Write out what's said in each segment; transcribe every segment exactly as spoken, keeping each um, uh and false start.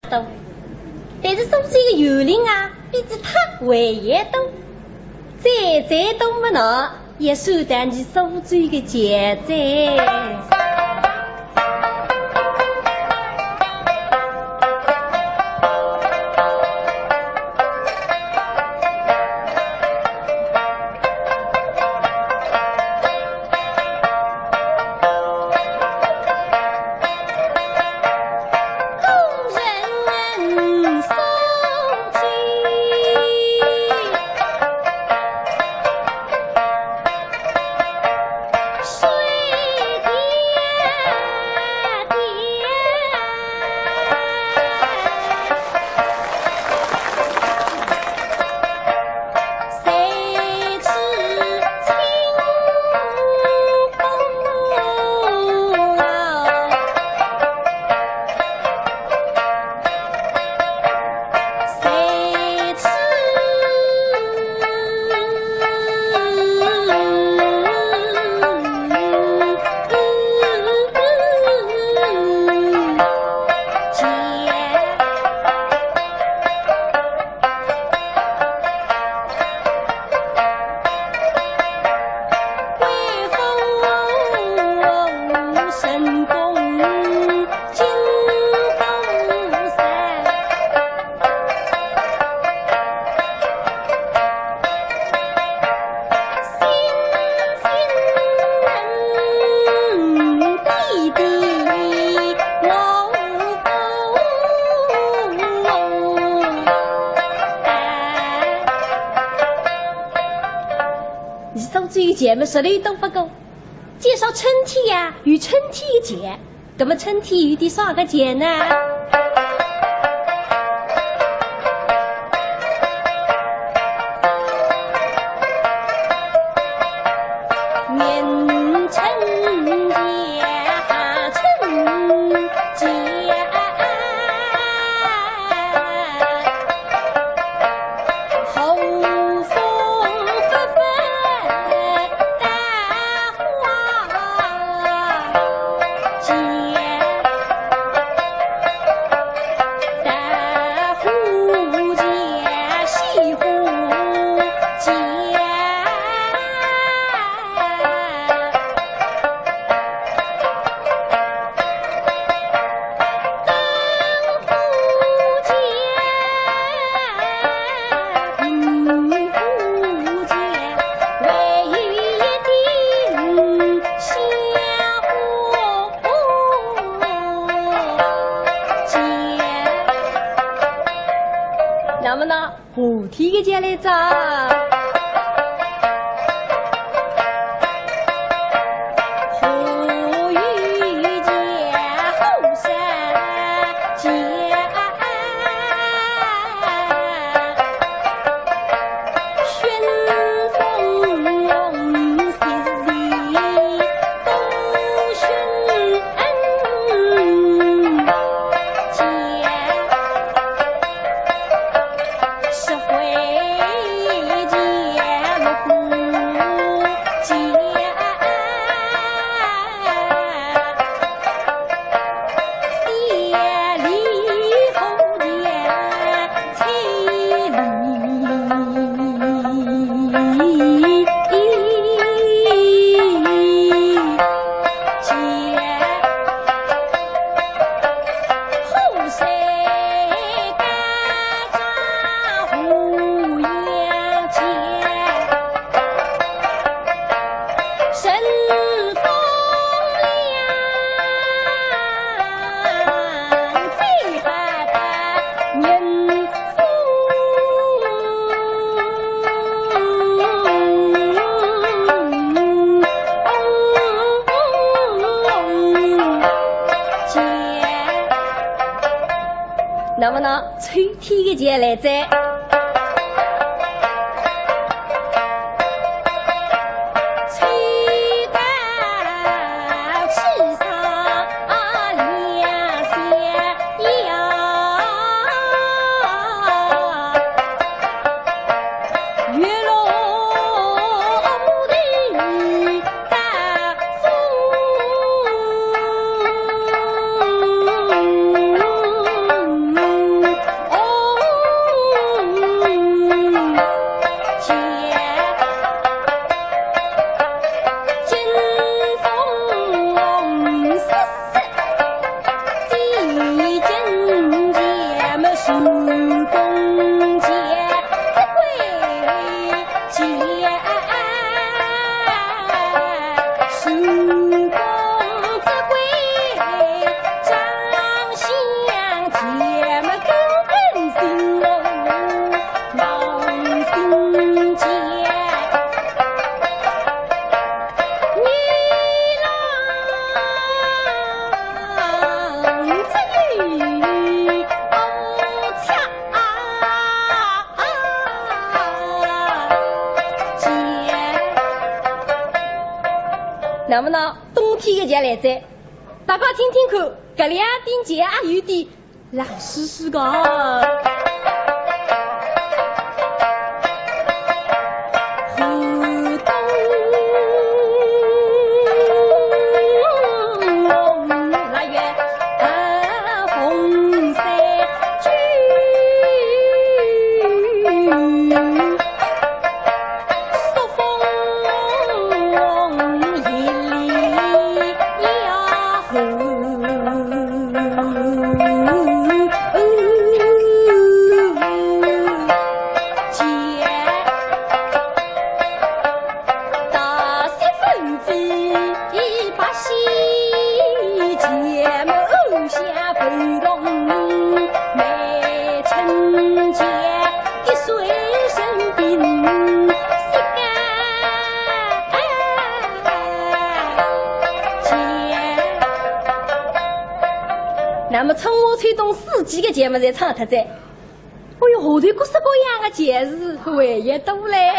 多，但是苏州个园林啊，比其他还要多。再再多么呢，也算得上苏州个奇迹。苏州个奇迹么，说了一多勿过，介绍春天呀，有春天个奇迹。 那么春天有点啥个奇迹呢？那么呢， 夏天个奇迹来哉。那么呢，秋天个奇迹来哉。那么呢，冬天个节来哉，大家听听看，搿两天节啊有点冷丝丝个。寒冬腊月红衫军。 那么春夏秋冬四季个节目侪唱脱哉。哎哟，后头各式各样个节日还有多嘞。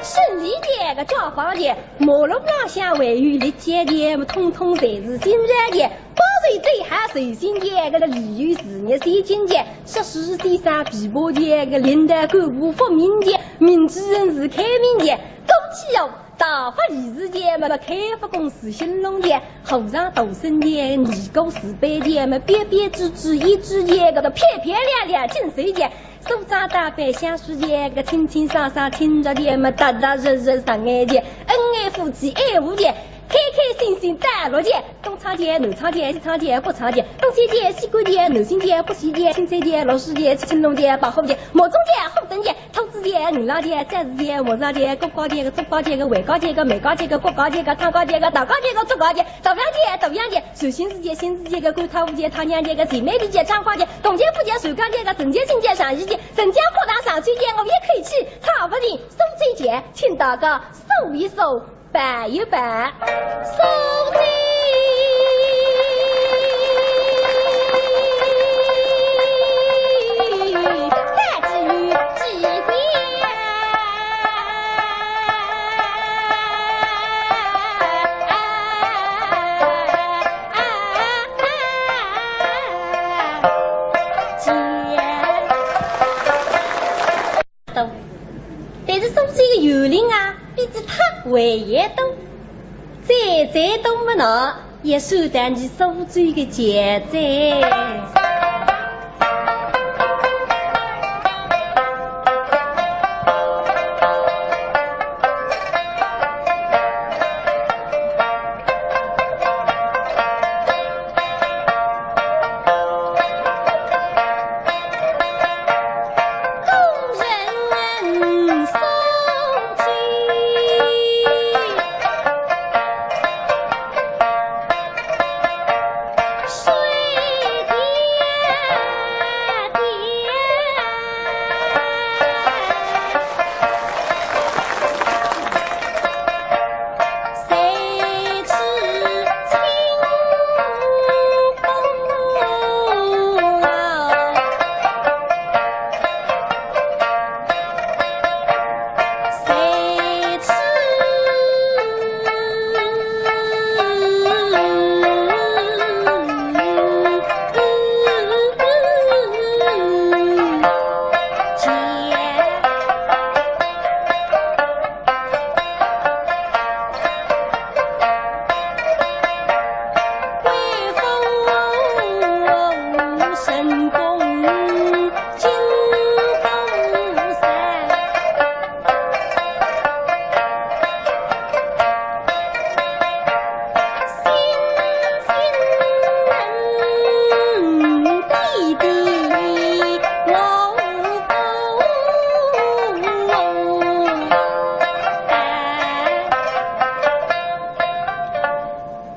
胜利节个解放节，马路浪向还有立交节，统统侪是新潮节。 保守最好首先节，搿个旅游事业先进节，说书先生琵琶节，搿个领导干部发明节，民主人士开明节，起哦，大发利市钱嘛，开发公司兴隆钱，和尚度生钱，尼姑慈悲钱嘛，标标致致一致钱，搿个漂漂亮亮金手钱，梳妆打扮香水钱，搿清清爽爽清洁钱嘛，踏踏实实上眼钱，恩爱夫妻爱护钱，开开心心打乐钱，东唱钱，南唱钱，西唱钱，北唱钱，东西钱，西关钱，南新钱，北西钱，青菜钱，老鼠钱，青龙钱，白虎钱，毛中钱，虎灯钱， 兔子钱、牛郎钱、钻石钱、磨砂钱、骨瓜钱个、竹瓜钱个、围瓜钱个、梅瓜钱个、骨瓜钱个、汤瓜钱个、大瓜钱个、竹瓜钱、大洋钱、大洋钱、寿星子钱、星子钱个、狗头钱、太娘钱个、钱美丽钱、张花钱、铜钱、富钱、水缸钱个、人间金钱、上衣钱、人间破烂上水钱，我也可以去，他不行，收这钱，请大家收一收。 摆一摆，收金。但是苏州个园林啊，比其他还要多。再再多么呢，也算得上苏州个钱哉。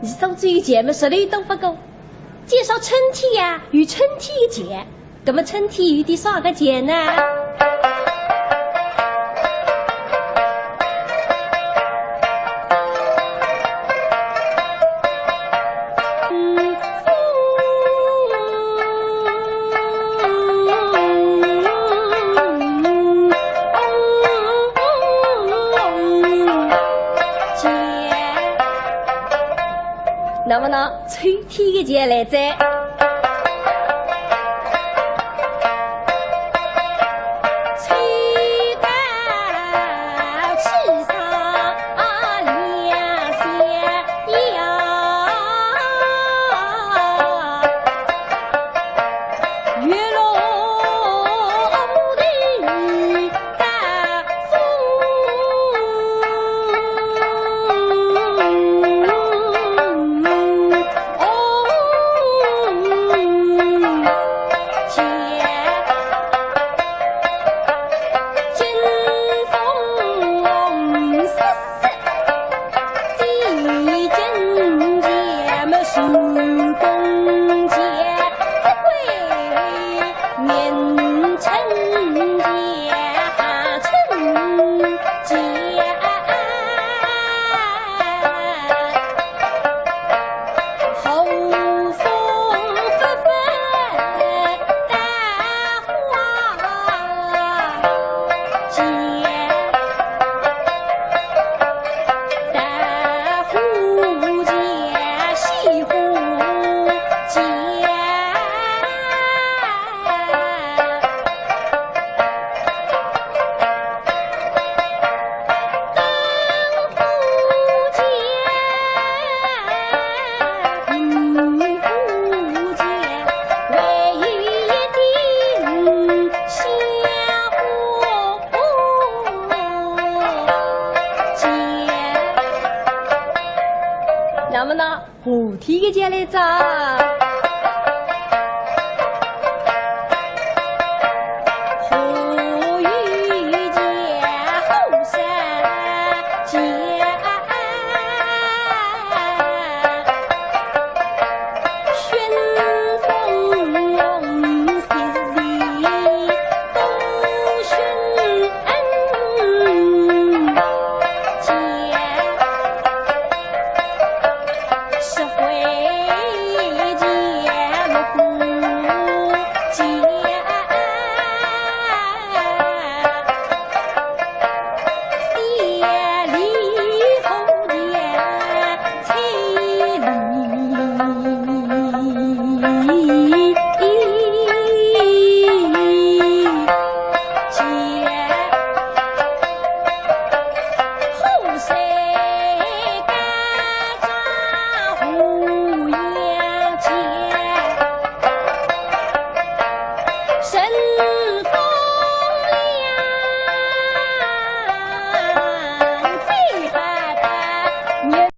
苏州有钱么，说了都不够。介绍春天呀，有春天的钱。那么春天有点啥个钱呢？ 那么呢，秋天的钱来哉。那么呢，后天个就来讲。